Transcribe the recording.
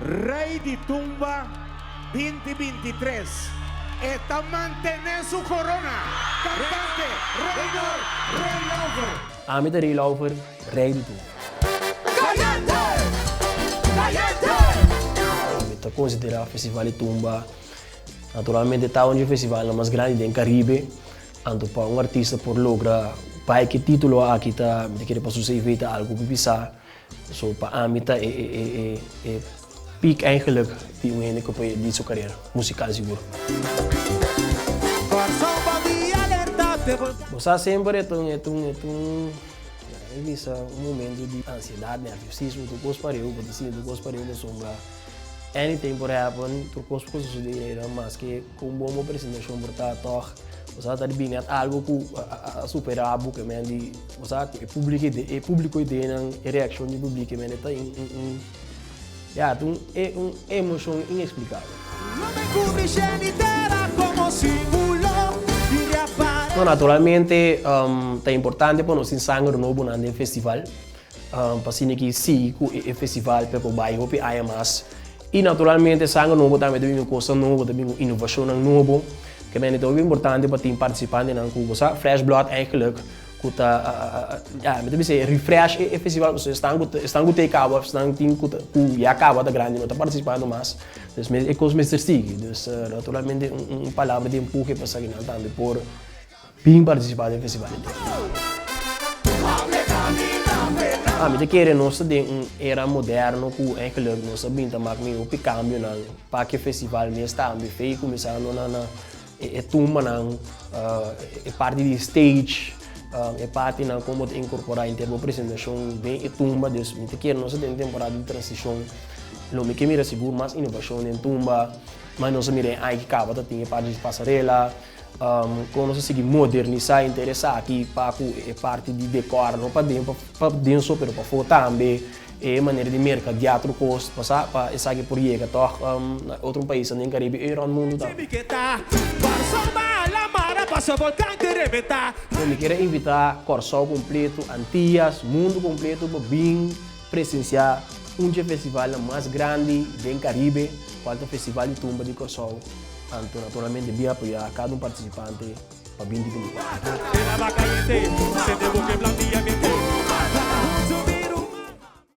Rey di Tumba 2023. E ta mantene su corona. Cantante Raynor Ray Lauffer. Ami ta Ray Lauffer, Rey di Tumba. Cayente! Cayente! Mi ta considera Festival di Tumba naturalmente ta un dje festivalnan mas grandi den Caribe. Anto pa un artista por logra bai ke titulo aki ta mi ta kere pa su CV ta algo pipisa. So pa ami ta e e e e e peak eigenlijk di un hende ku por di su karera musikal sigur. Bo sa semper e ta un e ta un e ta un mi bisa un momento di ansiedat, nerviosismo, tur kos pareu, bo ta sinti tur kos pareu pasobra anything por happen, tur kos por sosode einan maske Ku un bon bo presentashon por ta tòg bo sa ta di bini at algu ku a superá bo ke men di bo sa ku e públiko e públiko e den e reakshon di públiko men e ta un un ya ta un un emoshon ineksplikabel. No naturalmente ta importante pa nos tin sanger nobo nan den festival pa asina ki sigui ku e festival pa e por bai hopi aña mas. I naturalmente sanger nobo tambe ta bin ku kosnan nobo, ta bin ku inovashonnan nobo. Ke mende ta hopi importante pa tin partisipantenan ku bo sa fresh blood eigenlijk ku ta ya mi ta bisa refresh e festival pasobra esnan ku esnan ku ta e kaba of esnan tin ku ta ku ya kaba ta grandi no ta partisipando mas. Dus e kos mester sigui. Dus naturalmente un palabra di empuhe pa esakinan tambe por Bin partisipá den festival di Ami ta kere nos ta den un era moderno ku eigenlijk nos a bin ta mak mi hopi kambionan pa ke festival mes tambe fei kuminsando na na e tumbanan e parti di stage e partinan kon bo ta inkorporá henter bo presentashon den e tumba dus mi ta kere nos ta den un temporada di transishon lo mi ke mira sigur mas inovashon den tumba mas nos a mira e aña ki kaba ta tin e parti di pasarela. Kon nos a sigui modernisá henter esaki pa ku e parti di dekor no paden paden so pero pafó tambe e manera di merkadiá tur kos pasá pa esaki por yega tòg na otro paisnan den Karibe i rònt mundu tambe. Mi kier a invitá Kòrsou kompleto, Antias, mundu kompleto pa bin presensiá un dje festivalnan mas grandi den Karibe kual ta Festival di Tumba di Kòrsou. Anto naturalmente bin apoyá kada un partisipante pa 2024.